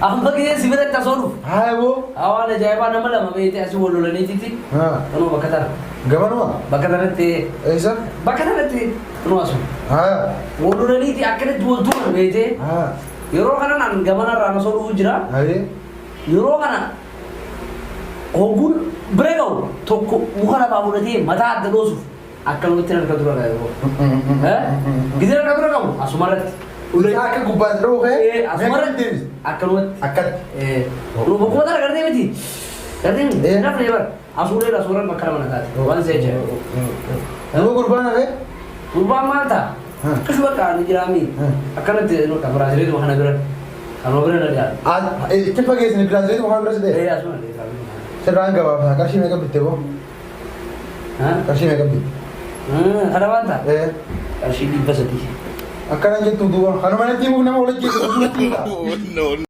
Amma gisee si biratti asoo dhufu. Haa boo. Waan ajaa'ibaa nama lama beekte asii wal lolaniititi. Haa. Kunoo bakka tana. Gamanuma. Bakka tanatti. Eessa? Bakka tanatti kunoo asuma. Haa. Wal lolaniiti akkanatti wal tuman beekte. Haa. Yeroo kana naan gamanarraa osoo dhufu jira. Hayee. Yeroo kana hogguun bira ga'u tokko muka lafaa fudhatee mataa adda dhoosuuf akkanumatti harka dura qaba yeroo. Gizee harka dura qabu asumarratti. Isa akka gubbaan dha'u ka'e. Asumarratti akkanumatti. Akkatti. Bakkuma tana gartee miti. Gartee miti. Nafni bar asuulee asuurran bakka lama na taate. Waan isa jecha. Nama gurbaan hafee? Gurbaan maal ta'a? Akkas bakka ani jiraami. Akkanatti biraazileetuma kana bira. Kanuma bira na dhiyaatu. Itti fageessine biraazileetuma kana bira si ta'e. Asuma Sirraan gabaabsaa qarshii meeqa bitte boo? Qarshii meeqa bitte? Kana waan ta'a? Qarshii 300. Akkana jettu duuba. Kanuma natti himuuf nama wal ajjeesu. No, no.